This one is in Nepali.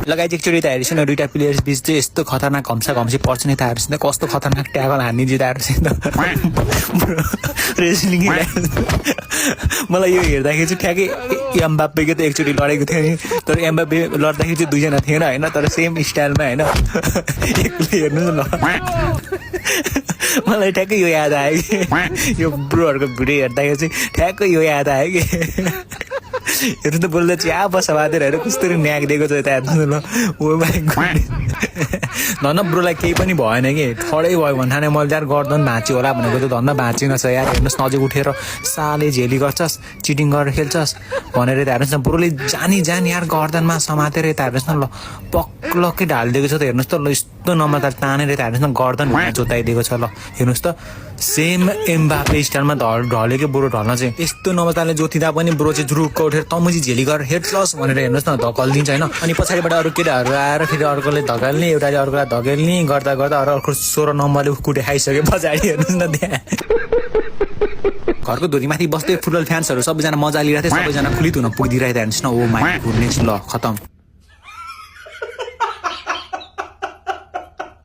लगाइदिएको एकचोटि त हेर्छु न दुईटा प्लेयर्स बिच चाहिँ यस्तो खतरनाक घम्सा घम्सी पर्छ नि त हेर्छु कस्तो खतरनाक ट्याकल हान्ने जिताएर रेस्लिङ मलाई यो हेर्दाखेरि चाहिँ ठ्याक्कै एमबाप्पेको त एकचोटि लडेको थियो नि तर एमबाप्पे लड्दाखेरि चाहिँ दुईजना थिएन होइन तर सेम स्टाइलमा होइन एक्लै हेर्नु न मलाई ठ्याक्कै यो याद आयो कि यो ब्रोहरूको भिडियो हेर्दाखेरि चाहिँ ठ्याक्कै यो याद आयो कि हेर्नु त बोल्दा चिया बसा बाँधेर हेर कस्तो न्याक दिएको छ यता हेर्नु ल ओ माइ गॉड धन्न ब्रोलाई केही पनि भएन कि ठडै भयो भने ठाने मैले यार गर्दैन भाँच्यो होला भनेको त धन्न भाँचिन छ यार हेर्नुहोस् नजिक उठेर साले झेली गर्छस् चिटिङ गरेर खेल्छस् भनेर यता हेर्नुहोस् न ब्रोले जानी यार गर्दनमा समातेर यता हेर्नुहोस् न ल पक्लकै ढालिदिएको छ त हेर्नुहोस् त ल यस्तो नम्बर तानेर यता हेर्नुहोस् न गर्दन जोताइदिएको छ ल हेर्नुहोस् त सेम एम्बाप्पे स्टाइलमा ढलेको ब्रो ढल्न चाहिँ यस्तो नम्बरले जोतिँदा पनि ब्रो चाहिँ जुरुक्क उठेर तमुजी झेली गरेर हेड्लस भनेर हेर्नुहोस् न धकलिदिन्छ होइन अनि पछाडिबाट अरू केटाहरू आएर फेरि अर्कोले धकेल्ने एउटाले अर्कोलाई धकेल्ने गर्दा गर्दा अर्को 16 नम्बरले कुटे खाइसके पछाडि हेर्नुहोस् न त्यहाँ घरको धुरीमाथि बस्दै फुटबल फ्यान्सहरू सबैजना मजा लिइरहेको थियो सबैजना खुलित हुन पुगिदिइरहेको हेर्नुहोस् न ओ माई गुडनेस ल खतम